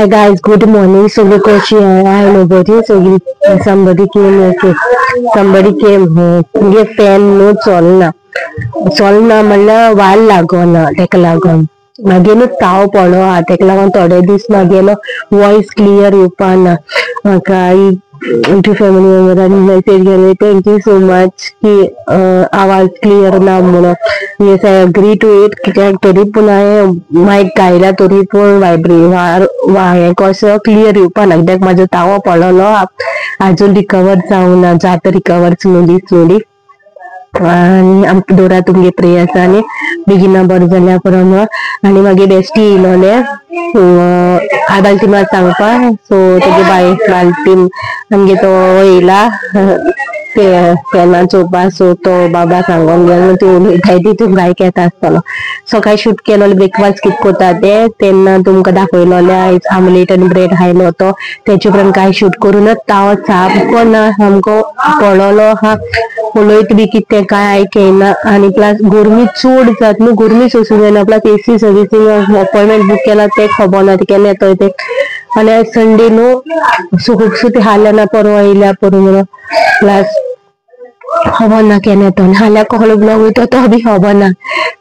Hi guys, good morning. So because I nobody, so somebody came, okay. Somebody came home. ये fan न्हू चलना चलना म्हणल्यार वाल लागना तेका लागून मागीर न्हू ताव पडलो आहा तेका लागून थोडे दीस मागीर न्हू वॉयस क्लियर येवपा ना. म्हाका आमच्या फॅमिली मेंबरांनी मेसेज केले thank you so much की आवाज क्लियर ना म्हणून. Yes I agree to it कित्याक तरी पूण हांवें मायक घायला तरी पूण वायब्रे हें कसो क्लियर येवपा ना कित्याक म्हाजो तावो पडलेलो आजून रिकवर जावंक ना, जाता रिकवर स्लोली स्लोली. आनी आमकां दवरा तुमगे प्रेयर्सांनी बेगिना बरें जाल्यार पुरो म्हणून. आनी मागीर बेश्टी येयलोले हांव बालटीमार सांगपा, सो तेगे बाय बालटीम आमगे तो येयला ते फॅनान चोवपा, सो तो बाबा सांगोन गेलो ती उलयताय ती तुमकां आयक येता आसतलो. सकाळी शूट केलो ब्रेकफास्ट कितें करता ते तेन्ना तुमकां दाखयलोले आयज आमलेट आनी ब्रेड खायलो तो. तेचे उपरांत कांय शूट करूनच ताव सामको ना सामको पडलोलो आहा, उलयत बी कितें कांय आयक येयना. आनी प्लस गरमी चड जाता न्हू, गरमी सोसूंक जायना. Plus AC servicing appointment book केला तें खबर ना ते केन्ना येतोय ते. आनी आयज संडे न्हू, सो खुबसो ती हाल्या ना परवा येयल्या पुरो म्हणून प्लस खबर ना केन्ना येतो. आनी हाल्या कसलो ब्लॉग वयता तो बी खबर ना,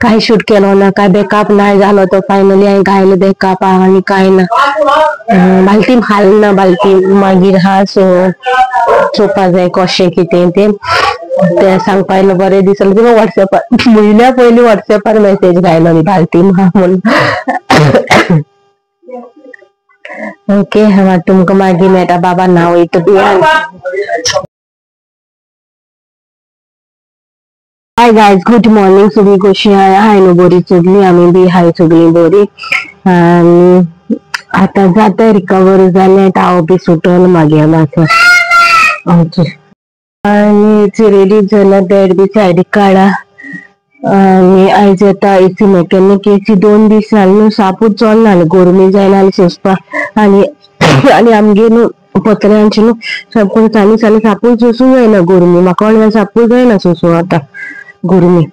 कांय शूट केलो ना, कांय बॅकअप ना जालो तो. फायनली हांवें घायलो बॅकअप आनी कांय ना, बालटीम हालना बालटीम मागीर आहा. सो चोवपा जाय कशें कितें तें तें सांगपा येयलो बरें दिसलें. तुका वॉट्सॅपार म्हयन्या पयलीं वॉट्सॅपार मॅसेज घायलो न्ही बालटीम आहा म्हणून. ओके हांव तुमकां मागीर मेळटा बाबा ना वयता बी. Hi guys, good morning. सगळीं कशी आहाय? हाय न्हू बरी सगळीं, आमी बी हाय सगळीं बरी. आनी आतां जाता रिकवर जालें, ताव बी सुटोन मागीर मातसो. ओके आनी रेडी जाला, बेड बी सायडीक काडा. आनी आयज येता एसी मॅकॅनीक. एसी 2 दीस जाले न्हू सापूच चलना, गरमी जायना जाली सोंसपाक. आनी आनी आमगे न्हू पत्र्यांचे न्हू सामको चाली चाली सापूच सोसूंक जायना गरमी. म्हाका म्हणल्यार सापूच जायना सोसूं आतां गरमी.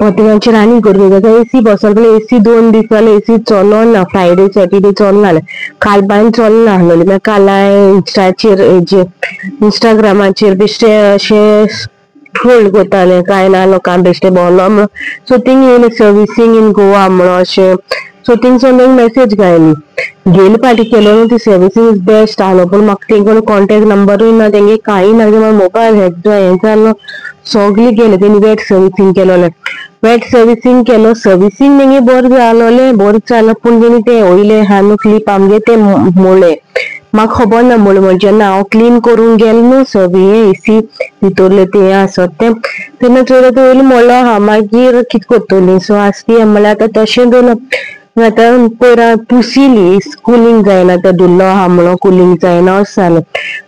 पत्र्यांचेर आनी गरमी जाता. एसी बसोन पळय एसी 2 दीस जाले एसी चलना, फ्रायडे सॅटर्डे चलना, काल बायन चलना आसलेली. मागीर काल हांवें इन्स्टाचेर इंस्टाग्रामाचेर बेश्टे अशें ट्रोल करताले कांय ना लोकांक बेश्टे भोंवलो म्हणून. सो थिंग येयलें सर्विसींग इन गोवा म्हणून अशें. सो थिंगसून एक मॅसेज घायली गेले पाटी केलो न्हू ती सर्विसींग is best आहलो, पूण म्हाका तेंकोन कॉन्टेक्ट नंबरूय ना तेंगे कांय ना. म्हाका मोबायल हॅक हें जालो सगळें गेलें. तेणी वेट सर्विसींग केलोलें, वेट सर्विसींग केलो, सर्विसींग तेंगे बरें जालोलें, बरें जालो, पूण तेणी तें वयलें आहा न्हू क्लीप आमगे तें मोडलें. म्हाका खबर ना मोडलें म्हणजे जेन्ना हांव क्लीन करूंक गेलें न्हू सगळें एसी भितरलें तें आसत तें तेन्ना चोयलें तें वयलें मोडलो आहा. मागीर कितें करतलीं? सो आसती म्हणल्यार आतां तशें जालें. आतां पयर पुसिली कुलींग जायना, तो धुल्लो आहा म्हणून कुलींग जायना अशें जालें.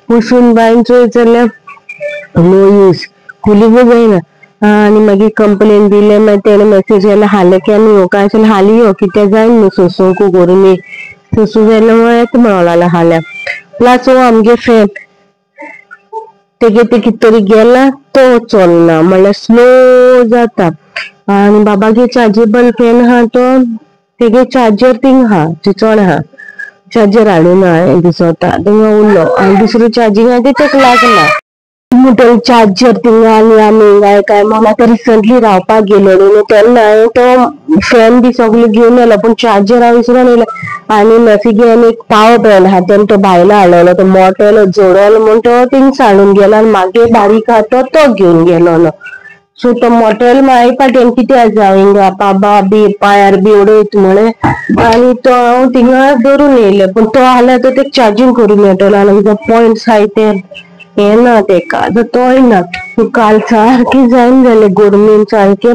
पुसून बायन चोयत जाल्यार नो यूज, कुलींगूय जायना. आनी मागीर कंप्लेन दिलें, मागीर तेणें मॅसेज केलो हाल्यां केन्ना यो काय आशिल्लें, हालीं यो कित्याक जायना न्हू सोसूंक गरमी सोसूंक जायना म्हणून येता म्हणूंक लागलो हाल्यां. प्लस हो आमगे फॅन तेगे ते कितें तरी गेला तो चलना म्हणल्यार स्लो जाता. आनी बाबागे चार्जेबल फॅन आहा तो तेगे चार्जर थिंग आहा, चड आहा, चार्जर हाडूना हें दिसता थिंगा उरलो. आनी दुसरो चार्जींग आहा ते तेका लागना मोटो चार्जर थिंगा. आनी आमी हिंगा काय म्हणून आतां रिसंटली रावपाक गेलो न्हू तेन्ना हांवें तो फॅन बी सगळें घेवन येयलो, पूण चार्जर हांव विसरून येयलें. आनी मेफिगे आनी एक पावर बँक आहा तेन्ना तो भायलो हाडलेलो, तो मोटेलो जोडलो म्हूण तो थिंग हाडून गेलो आनी मागीर बारीक आहा तो तो घेवन गेलोलो. सो तो मोटेल मागीर फाटल्यान कितें जावं हिंगा बाबा बी पांयार बी उडयत म्हळें आनी तो हांव थिंगा दवरून येयलें. पूण तो आहल्यार तो तेका चार्जींग करूंक मेळटलो आनी पॉयंट्स आहाय ते हें ना तेका, आतां तोय ना. काल सारकें जायना जालें गरमेन सारकें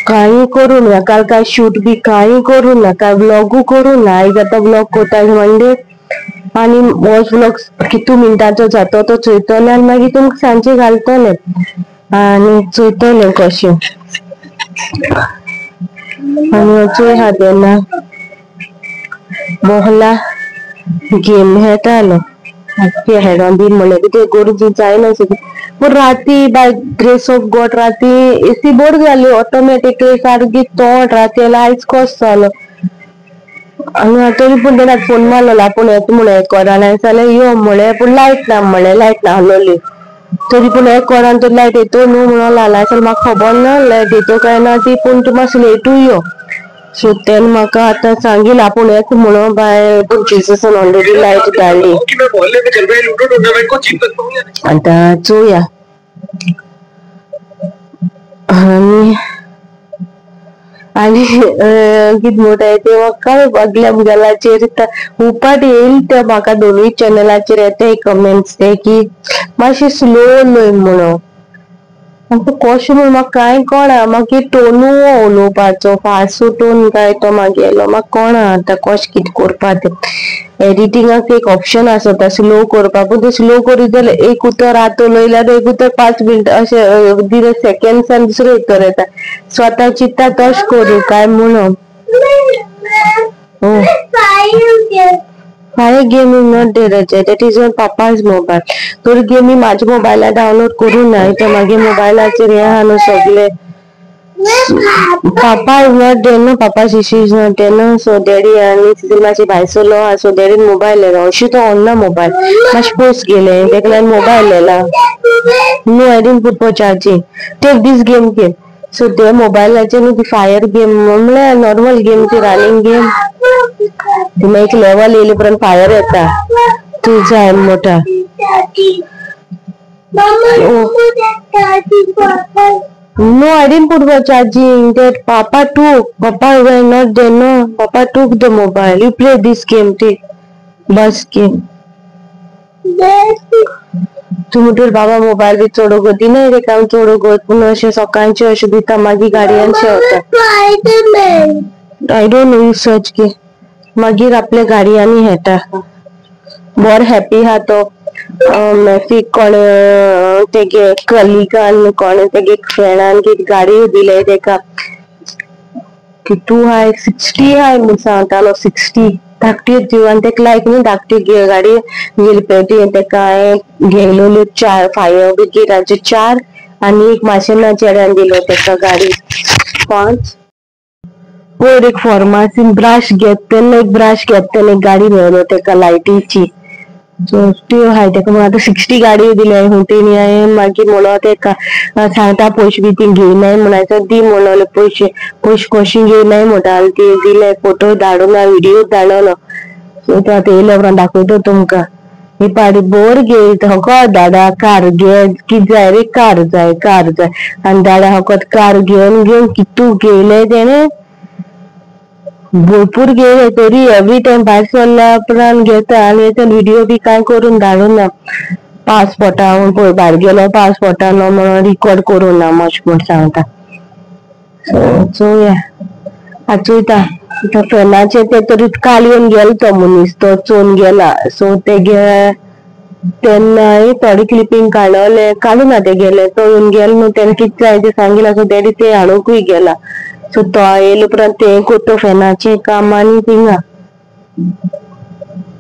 कांय करूं ना, काल कांय शूट बी कांय करूं ना, कांय व्लॉगूय करूं ना. आयज आतां व्लॉग करता मंडे आनी हो व्लॉग कितू मिनटांचो जाता तो चोयतलें आनी मागीर तुमकां सांजे घालतलें आनी चोयतलें कशें. आनी चोय आहा तेन्ना मोहला गेम खेळटालो हेडोन बी म्हणल्यार कितें गरज जायना. पूण राती बाय ग्रेस ऑफ गॉड राती एसी बरी जाली ऑटोमॅटिकली, सारकी तोंड राती आयज कस जालो. आनी तरी पूण तेणें फोन मारलेलो आपूण येता म्हणून एक वरान. हांवें सांगलें यो म्हळें, पूण लायट ना म्हळें, लायट नाहलोली. तरी पूण एक वरान तर लायट येतो न्हू म्हणून लागला. हांवें म्हाका खबर ना लायट येतो काय ना ती, पूण तूं मातसो लेटूय यो. सो तेणें म्हाका आतां सांगिल्लें आपूण येता म्हणून बाय, पूण जेजसान ऑलरेडी लायट धाडली. आतां चोवया. आनी आनी कितें म्हणटाय ते म्हाका सगल्या भुरग्यांचेर उपाट येयल ते म्हाका दोनूय चॅनलाचेर येताय कमेंट्स ते की मातशें स्लो उलय म्हणून. म्हाका कशें म्हूण म्हाका कांय कळना, मागीर टोनू उलोवपाचो फास्ट टोन काय तो मागेलो म्हाका कळना आतां कशें कितें करपा तें. एडिटिंगाक एक ऑप्शन आसता स्लो करपाक, पूण तें स्लो करीत जाल्यार एक उतर आतां उलयल्यार एक उतर 5 मिनटां अशें दिले सेकेंड्सान दुसरें उतर येता. सो आतां चिंत्ता तशें करूं काय म्हणून. Fire game is not there, Rajat. That is on papa's mobile. तर गेमी माझ्या मोबायलार डावनलोड करूं ना, ते मागीर मोबायलाचेर हें आहा न्हू सगळें. पापा is not there न्हू, पापा शिशी is not there न्हू. सो डॅडी आनी सिसील मातशी भायर सरलो आहा, सो डॅडीन मोबायल येयला. अशी तो ऑन मोबायल मातशें पयस गेले तेका लागून मोबायल येयला. No, I didn't put for charging. Take this game game. So ते मोबायलाचेर न्हू ती फायर गेम म्हणल्यार नॉर्मल गेम, ती रनिंग गेम. ती मागीर एक लेवल येयले उपरांत फायर येता. तूं जाय मोठा. No, I didn't put for charging. That Papa took. Papa were not there. No, Papa took the mobile. You play this game, take bus game. तूं म्हणटूर बाबा मोबायल बी चड गो दिनाय रे काम चड गो, पूण अशें सकाळचें अशें दिता मागीर गाडयेन Shevanta. I don't know, you search गे. मागीर आपल्या गाडयांनी येता. बरो हॅपी आहा तो. मॅफीक कोण तेगे कलिगान कोण तेगे फ्रेंडान कितें गाडी दिले तेका. कितू हाय 60 हाय म्हूण सांगतालो, 60 धाकटी दिव. आनी तेका लायक न्हू धाकटी गाडी गेली पेटी. तेका हांवें घेयलोल्यो 4 फायर ब्रिगेडाच्यो 4 आनी एक माशेना चेड्यान दिलो तेका गाडी 5. पयर एक फॉर्मासीन ब्रश घेत तेन्ना एक ब्रश घेत तेन्ना एक गाडी मेळ्ळो तेका लायटीची. सो त्यो हाय तेका म्हणून आतां 60 गाडी दिले हुंय तेणी. हांवें मागीर म्हणलो तेका सांगता पयशे बी ती घेयनाय म्हणून. हांवें दी म्हणलोले पयशे, पयशे कशे घेयनाय म्हणटा ती दिले. फोटो धाडूना, व्हिडियो धाडलो. सो ते आतां येयल्या उपरांत दाखयता तुमकां. ही पाडी बोर घेयत हकत दादा कार घे, कितें जाय रे कार जाय कार जाय. आनी दादा हकत कार घेवन घेवन कितू घेयले तेणें, भरपूर घेयले. तरी एवरी टायम भायर सरल्या उपरांत घेता आनी व्हिडियो बी कांय करून धाडूना. पासपोर्टा पळय भायर गेलो पासपोर्टा न्हू म्हणून रिकॉर्ड करूं ना अशें म्हूण सांगता. सो चोवया आतां चोयता. फ्रेंडाचेर ते तरी काल येवन गेलो तो मनीस, तो चोवन गेला. सो तेगे तेन्नाय थोडे क्लिपींग काडले, काडूं ना ते गेले. तो येवन गेलो न्हू तेणें कितें जाय तें सांगिलां. सो डॅडी ते हाडूंकूय गेला. सो तो येयले उपरांत तें करता फॅनाचें काम आनी थिंगा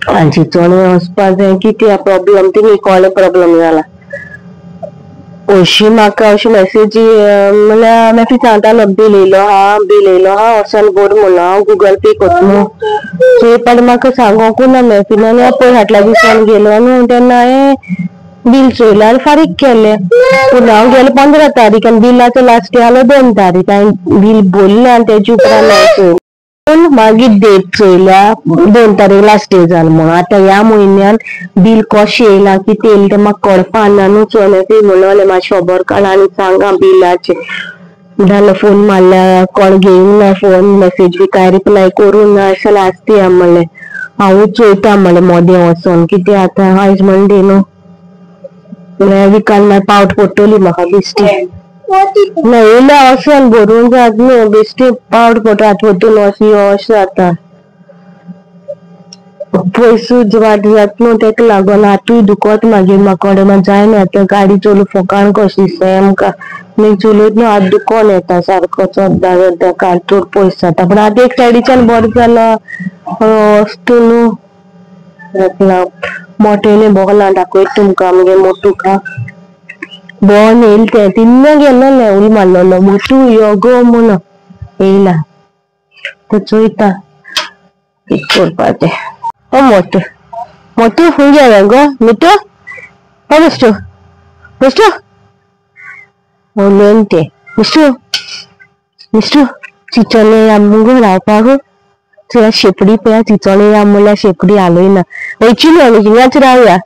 आनी चिंचोणे वचपा जाय. कितें प्रॉब्लम थिंगा कोणें प्रॉब्लम जाला अशी म्हाका अशी मॅसेजी म्हणल्यार मॅसेज सांगतालो बील येयलो आहा, बील येयलो आहा, वचोन भर म्हणून. हांव गुगल पे करता न्हू. सो हे पाटी म्हाका सांगोकूय ना मॅफीन. आनी हांव पयर फाटल्या दिसान गेलो न्हू तेन्ना हांवें बील चोयलें आनी फारीक केलें. पूण हांव गेलें 15 तारीख आनी बिलाचो लास्ट आलो 2 तारीख. हांवें बील भरलें आनी तेजे उपरांत हांवें चोयलें. पूण मागीर डेट चोयल्या 2 तारीख लास्ट डे जालो म्हणून. आतां ह्या म्हयन्यान बील कशें येयलां कितें येयलां तें म्हाका कळपा ना न्हू. सो मॅफी म्हणलें मातशें खबर काड आनी सांगा बिलाचें. जाल्यार फोन मारल्यार कोण घेयना फोन, मॅसेज बी कांय रिप्लाय करूं ना. अशें जाल्यार आसती म्हणलें हांवूच चोयता म्हणलें मोदें वचोन. कितें आतां आयज मंडे न्हू, ह्या विकान मागीर पावट पडटली म्हाका बेश्टी. ना येयल्या वचोन भरून जात न्हू, बेश्टी पावट पडटा. आतां वतून वच यो अशें जाता. पयसूच वाट जाता न्हू तेका लागून हातूय दुखत मागीर म्हाका कडेन जायना. आतां गाडी चलोवंक फोकाण कशें दिसता आमकां. मागीर चलयत न्हू हात दुखोन येता सारको चोद्दा चोद्दा कार चड पयस जाता. पूण आतां एक सायडीच्यान बरें जालां वस्तू न्हू. मोटेले बोगलां दाखयता तुमकां आमगे मोटूका भोंवन येयलें तें तिन्ना गेल्लें उलो मारलेलो मोटू यो गो म्हणून येयला. तें चोयता कितें करपा तें. ओ मोटू मोटू खंय गेलें गो मिठू? ओ मिस्टू मिस्टू उलोवन तें मिस्टू मिस्टू चिचोले या मुगो रावपाक. तुया शेपडी पळया चिचोले या म्हणल्यार शेपडी हालयना. वयची न्हू आमी थिंगाच रावया.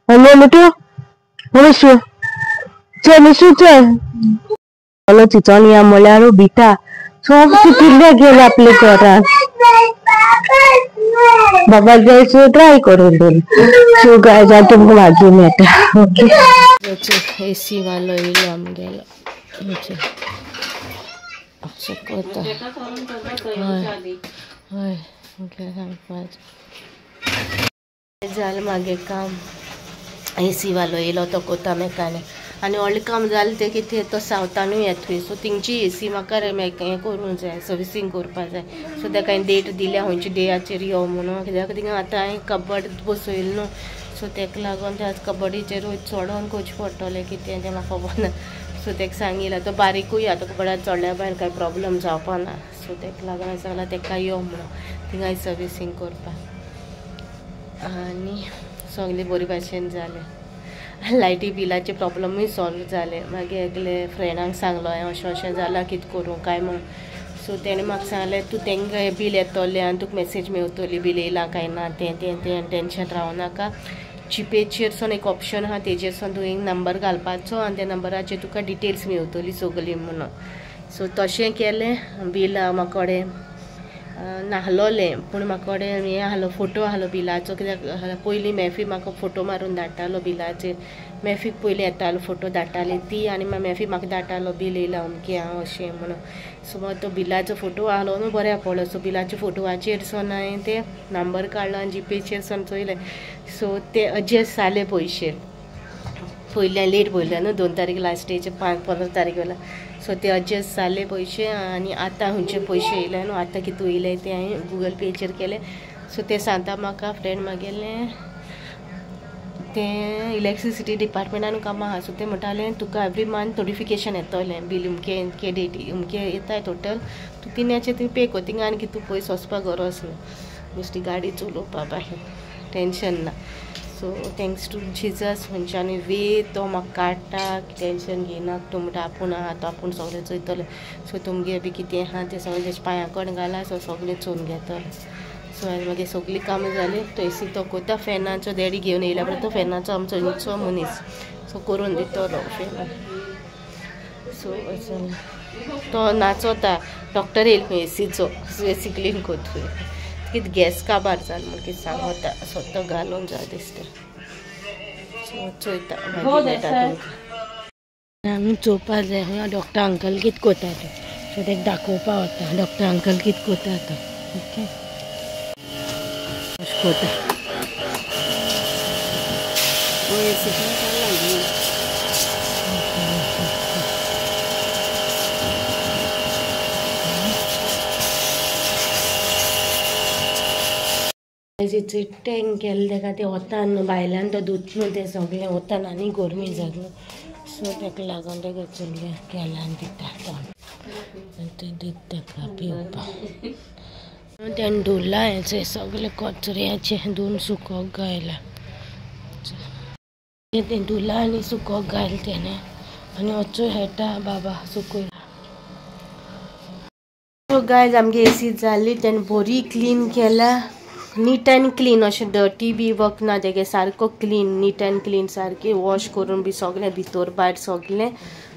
हॅलो मिठू, ओ मिस्टू चल मिस्टू चल. हॅलो चिचोले या म्हणल्यार भिता. सो कितले गेले आपले घरान बाबा जाय सो ट्राय करून दोन. सो गायज हांव तुमकां मागीर मेळटा. ओके एसी वालो येयलो आमगेलो. कोता हय हय सांगपाचें जालें मागीर काम. एसी वालो येयलो तो कोता मेकानिक आनी व्हडलें काम जालें तें कितें तो सावथानूय येता थंय. सो थिंगची एसी म्हाका हें करूंक जाय, सर्विसींग करपा जाय. सो ताका हांवें डेट दिल्या खंयच्या डेयाचेर यो म्हणून, कित्याक थिंगा आतां हांवें कबड बसयलें न्हू. सो ताका लागून ते आज कबड्डीचेरूय चडोन करचें पडटलें कितें तें म्हाका खबर ना. सो ताका सांगिलां तो बारीकूय आतां कबडार चडल्या भायर कांय प्रोब्लम जावपा ना. सो ताका लागून हांवें सांगलां ताका यो म्हणून थिंगाय सर्विसींग करपाक. आनी सगळें बरे भाशेन जालें. लायटी बिलाचे प्रॉब्लमूय सॉल्व जाले. मागीर एकले फ्रेंडांक सांगलो हांवें अशें अशें जालां कितें करूं काय म्हणून. सो तेणें म्हाका सांगलें तूं तेंकां बील येतलें आनी तुका मॅसेज मेवतली बील येयलां काय ना तें तें तें टेंशन रावं नाका. जीपेचेरसून एक ऑप्शन आहा तेजेरसून तुवें नंबर घालपाचो आनी त्या नंबराचेर तुका डिटेल्स मेवतली सगळी म्हणून. सो तशें केलें. बील म्हाका कडेन नाहलोलें पूण म्हाका कडेन हें आहलो फोटो आहलो बिलाचो, कित्याक पयलीं मॅफी म्हाका फोटो मारून धाडटालो बिलाचेर. मॅफीक पयलीं येतालो फोटो धाडटाली ती आनी मागीर मॅफी म्हाका धाडटालो बील येयलां अमकें आहा अशें म्हणून. सो मागीर तो बिलाचो फोटो आहलो न्हू बऱ्या पडलो. सो बिलाच्या फोटवाचेरसून हांवें ते नंबर काडलो आनी जीपेचेरसून चोयलें. सो ते एडजस्ट जाले पयशे. पयल्यान लेट पयल्या न्हू 2 तारीख लास्ट डेचे 5-15 तारीख वेला. सो ते एडजस्ट जाले पयशे आनी आतां खंयचे पयशे येयले न्हू आतां कितू येयले ते हांवें गुगल पेचेर केले. सो ते सांगता म्हाका फ्रेंड मागेलें तें इलेक्ट्रिसिटी डिपार्टमेंटान काम आहा. सो ते म्हणटाले तुका एवरी मंथ नोटिफिकेशन येतलें बील अमकें अमके डेटी अमकें येताय टोटल तूं तिन्याचेर तुवें पे कर. थिंगा आनी कितू पयस वचपाक गरज ना, बेश्टी गाडी चलोवपा बाहेर टेंशन ना. सो thanks two जिजस खंयच्यानूय वे तो म्हाका काडटा, टेंशन घेयना. तूं म्हणटा आपूण आहा तो आपूण सगळें चोयतलें. सो तुमगे बी कितें आहा तें सगळें तेजे पांयां कडेन घाला. सो सगळें चोवन घेतलें. सो मागीर सगळीं कामां जालीं. तो एसी तो कोता फॅनाचो डॅडी घेवन येयला पळय तो फॅनाचो आमचो हिंगचो मनीस. सो करून दितलो फॅन. सो तो नाचोता डॉक्टर येयलो खंय एसीचो. सो एसी क्लीन कोतूय कितें गॅस काबार जाल म्हण कितें सांगता. सो तो घालून जाय दिसता. सो चोयता मागीर आमी चोवपा जाय डॉक्टर अंकल कितें कोता तो. सो ताका दाखोवपा वता डॉक्टर अंकल कितें कोता तो. ओके अशें कोता. टँक केलें ताका तें वतान भायल्यान तो धुत न्हू तें सगळें वतान आनी गरमी जाता न्हू. सो ताका लागून तेका चुरगे केलां आनी दिता तो तें दिता ताका पिवपाक. तेणें धुलां हें सगळें कचऱ्याचें धुवन सुकोवंक घायलां. तें धुलां आनी सुकोवंक घायलें तेणें आनी वचूं हेटा बाबा सुकयला. सो गायज आमगे एसी जाली तेणें बरी क्लीन केला, नीट एंड क्लीन. अशें डर्टी बी वर्क ना तेगे, सारको क्लीन नीट एंड क्लीन सारकें वॉश करून बी सगळें भितर भायर सगळें.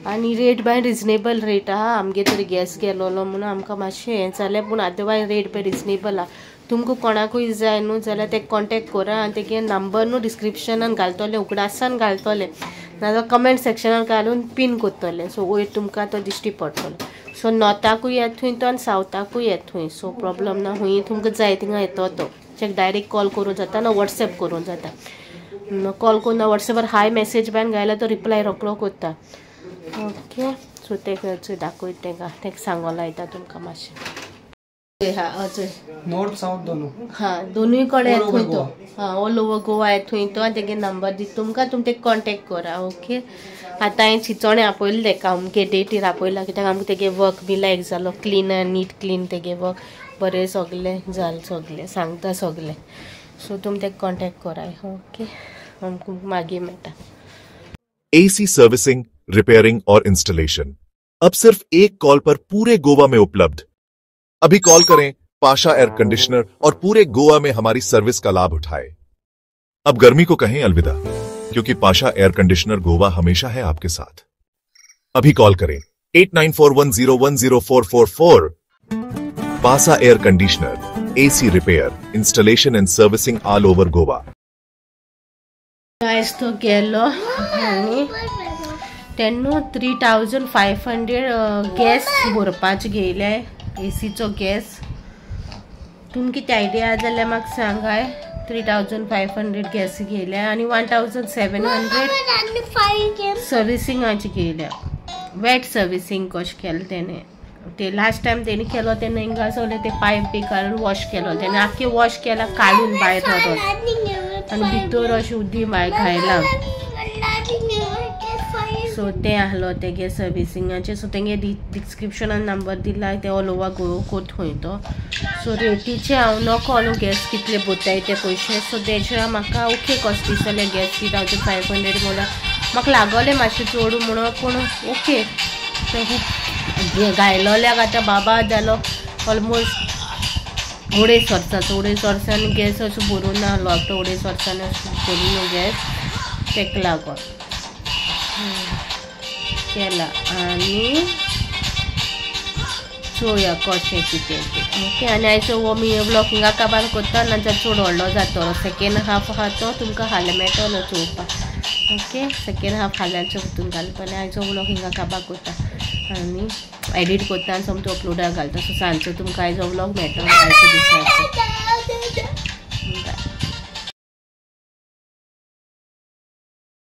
आनी रेट बाय रिजनेबल रेट आहा. आमगे तरी गॅस गेलोलो म्हणून आमकां मातशें हें जालें, पूण अदरवायज रेट बाय रिजनेबल आहा. तुमकां कोणाकूय जाय न्हू जाल्यार तेका कॉन्टेक्ट करा आनी तेगे नंबर न्हू डिस्क्रिप्शनान घालतलें, उगडासान घालतलें, नाजाल्यार कमेंट सेक्शनान घालून पीन करतलें. सो वयर तुमकां तो दिश्टी पडटलो. सो नॉर्थाकूय येता थंय तो आनी सावथाकूय येता थंय. सो प्रोब्लम ना, हुंय तुमकां जाय थिंगा येतो तो. डायरेक्ट कॉल करूं जाता ना वॉट्सएप करूं जाता. कॉल करून वॉट्सएपार हाय मॅसेज बायन घायल्यार तो रिप्लाय रोकडो करता. ओके सो तेका दाखयता तेका तेका सांगो लायता तुमकां मातशें. नॉर्थ साउथ दोनों, हाँ दोनूय कडेन येता थंय तो. हाँ ऑल ओवर गोवा येता थंय तो आनी तेगे नंबर दिता तुमकां, तुमी तेका कॉन्टेक्ट करा. ओके आतां हांवें चिंचोणे आपयलें तेका अमके डेटीर आपयला, कित्याक आमकां तेगे वर्क बी लायक जालो, क्लीन आनी नीट क्लीन तेगे वर्क. बरें सगळें जालें सगळें सांगता सगळें. सो तुमी तेका कॉन्टेक्ट कराय. ओके, आमकां मागीर मेळटा. एसी सर्विसिंग, रिपेयरिंग और इंस्टॉलेशन अब सिर्फ एक कॉल पर पूरे गोवा में उपलब्ध. अभी कॉल करें पाशा एयर कंडीशनर और पूरे गोवा में हमारी सर्विस का लाभ उठाएं. अब गर्मी को कहें अलविदा, क्योंकि पाशा एयर कंडीशनर गोवा हमेशा है आपके साथ. अभी कॉल करें 8941010444. Pasha air conditioner, AC repair, installation and servicing all over Goa. आयज तो गेलो आनी तेन्ना 3500 गॅस भरपाचे घेयले, एसीचो गॅस. तुमकां कितें आयडिया जाल्यार म्हाका सांगाय. 3500 गॅस घेयले आनी 1700 सर्विसिंगाचे घेयल्या. वेट सर्विसींग कशें केलें तेणें, ते लास्ट टायम तेणी केलो तेन्ना हिंगा सगळें ते पायप बी काडून वॉश केलो तेणें, आख्खे वॉश केला काडून भायर व्हरोन आनी भितर अशें उदीक भायर घायलां. सो तें आहलो तेगे सर्विसिंगाचें. सो तेंगे डिस्क्रिप्शनान नंबर दिला, ते ऑल ओवर गोवा कोत खंय तो. सो रेटीचे हांव नकळो न्हू गॅस कितले भरताय ते पयशे. सो तेजे म्हाका ओके कशें दिसलें गॅस 3500 म्हणल्यार म्हाका लागोलें मातशें चड म्हणून, पूण ओके. ते घायलोल्याक आतां बाबा जालो ऑलमोस्ट 2.5 वर्सांचो, 2.5 वर्सांनी गॅस अशें भरून नाहलो आतां 2.5 वर्सांनी अशें भरून न्हू गॅस, तेका लागोन केला. आनी चोया कशें कितें तें. ओके, आनी आयचो हो मी व्लॉग हिंगा काबार करता, नाजाल्यार चड व्हडलो जातलो. सेकेंड हाफ आहा तो तुमकां फाल्यां मेळटलो चोवपाक. ओके, सेकेंड हाफ फाल्यांचो हितून घालपाक. आयचो व्लॉग हिंगा काबार करता आनी एडिट करता आनी सोमतो अपलोडाक घालता. सो सांजचो तुमकां आयचो व्लॉग मेळटलो आयच्या दिसाचो.